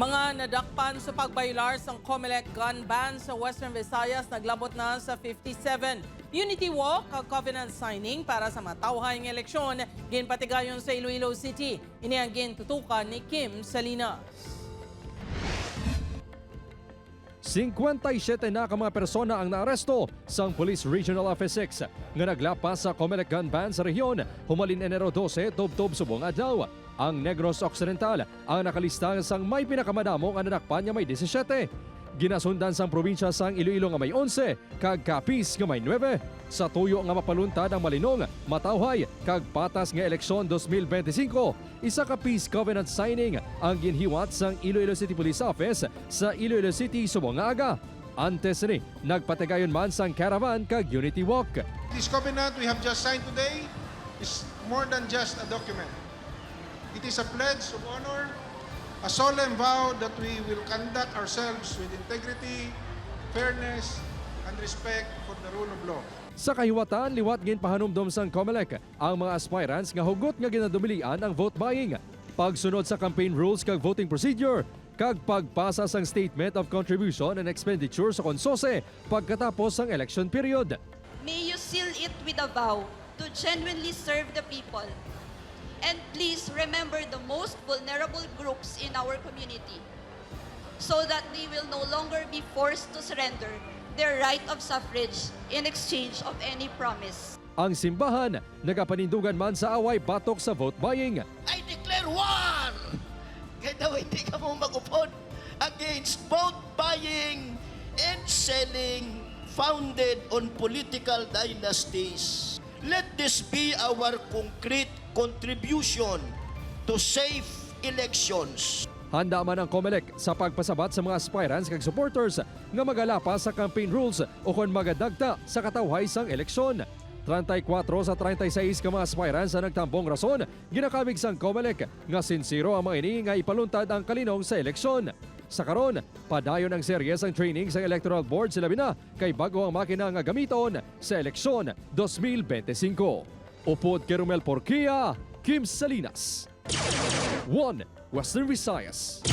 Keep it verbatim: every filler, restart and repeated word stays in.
Mga nadakpan sa pagbayular sang Comelec gun ban sa Western Visayas naglabot na sa fifty-seven. Unity Walk kag Covenant Signing para sa matawhay nga eleksyon ginpatigayon sa Iloilo City. Ini ang gintutukan ni Kim Salinas. Singkwenta y siyete na ka mga persona ang naaresto sang Police Regional Office six nga naglapas sa Comelec gun ban sa rehiyon humalin Enero dose tubtob subong adlaw. Ang Negros Occidental ang nakalista sang may pinakamadamo nga nadakpan nga may disisiete. Ginasundan sang probinsya sang Iloilo nga may onse kag Capiz nga may nuebe. Sa tuyo nga mapaluntad ang malinong, matawhay, kag patas nga eleksyon dos mil benti singko, isa ka peace covenant signing ang ginhiwat sang Iloilo City Police Office sa Iloilo City subong nga aga. Antes sini, nagpatigayon man sang caravan kag unity walk. This covenant we have just signed today is more than just a document. It is a pledge of honor, a solemn vow that we will conduct ourselves with integrity, fairness, and respect for the rule of law. Sa kahiwatan, liwat ginpahanumdom sang Comelec ang mga aspirants nga hugot nga ginadumilian ang vote buying, pagsunod sa campaign rules kag voting procedure, kag pagpasa sang Statement of Contribution and Expenditure sa CONSOSE pagkatapos sang election period. May you seal it with a vow to genuinely serve the people. And please remember the most vulnerable groups in our community, so that they will no longer be forced to surrender their right of suffrage in exchange of any promise. Ang simbahan nagapanindugan man sa away batok sa vote buying. I declare war! Kay daw hindi kamo mag-upod against vote buying and selling founded on political dynasties. Let this be our concrete contribution to safe elections. Handa man ang Comelec sa pagpasabat sa mga aspirants kag supporters nga magalapas sa campaign rules ukon magadagta sa katawhay sang eleksyon. Treinta y cuatro sa treinta y seis ka mga aspirants ang nagtambong rason ginakabig sang Comelec nga sinsero ang mga ini nga ipaluntad ang kalinong sa eleksyon. Sa karon, padayon ang serye sang training sang Electoral Board sa labi na kay bag-o ang makina nga gamiton sa eleksyon dos mil benti singko. Upod kay Romel Porquia, Kim Salinas, One Western Visayas.